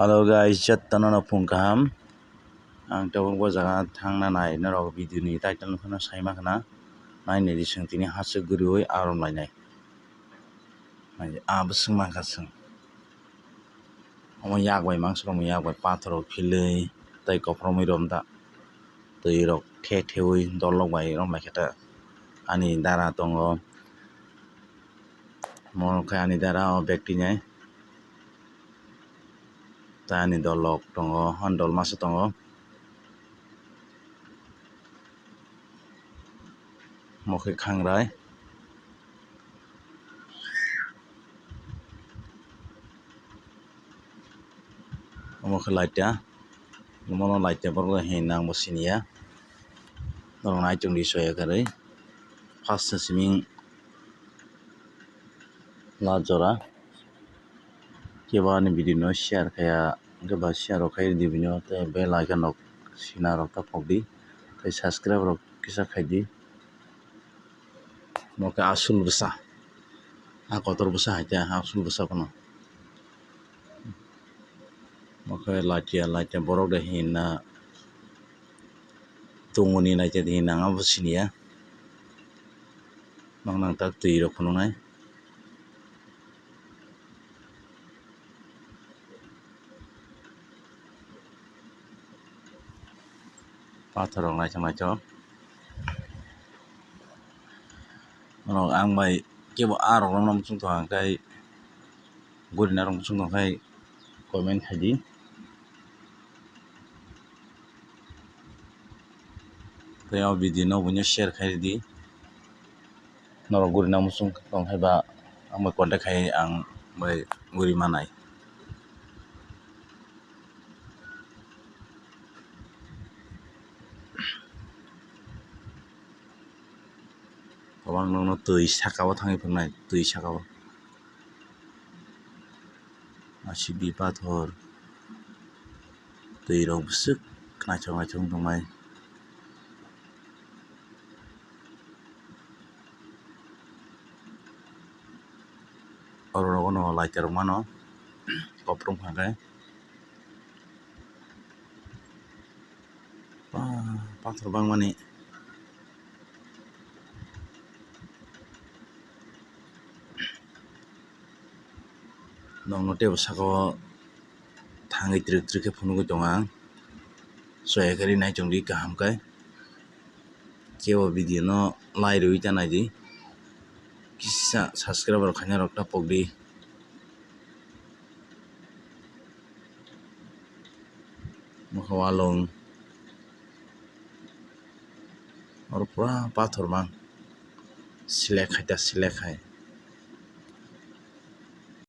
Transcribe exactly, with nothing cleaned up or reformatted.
Hello guys, jotono no phung kaham. Ang tabuk bo jaga thangna nai norok video ni title no phano sai ma khna. Nai nai di chwng tini hachwk guriui arom lainai. Nai a bwswk mankha chwng. Omo yak bai mangsa rok yak bai pathor rok philwi tei kophoromwi rom da. Twi rok the thewi dol rok bai rom lai khe ta ani dara tongo. Mo khe ani dara o bag tinai. Tei ani dol rok tongo, ani dol masa tongo. Omo khe khangrai. Omo khe laita. Omo no laita borok hinwi nang bo siniya. Norok nai chwng di soya kwrwi. First se siming la jora. Kebo ani video no share khaya, hwnkhe ba share rok khai di bini o, tei bell icon rok sina rok ta pok di, tei subscribe rok kisa khai di. Omo khe asul bwsa, a kotor bwsa hai khe asul bwsa phano. Omo khe latia latia borok de hinna tongmani latia de hinna ang abo siniya. Nang nang tak twi rok phunuknai. Pathor rok naithok naithok. Norok ang bai kebo a rok no muchung tong khe gurina rok muchung tong khe comment khai di. Tei o video no buino share khai di. Norok gurina muchung tong khe ba ang bai contact khai ang bai guri manai. Kwbang nokno twi saka o thangwi phunuknai, twi saka o. Aswk di pathor, twi rok bwswk naithok naithok wng tongmai. Oro rogo no lighter rok mano, koprwng hwnkhe. Pathor bangmani. Nokno teibo saka o thangwi twrwk twrwk khe phunugwi tongo ang. Soya khe rinai chwng di kaham khe. Kebo video no like rwui ta nai di. Kisa subscribe rok khaina rok ta pok di. Mokhe walong oro pura pathor mang selek hai ta selek hai.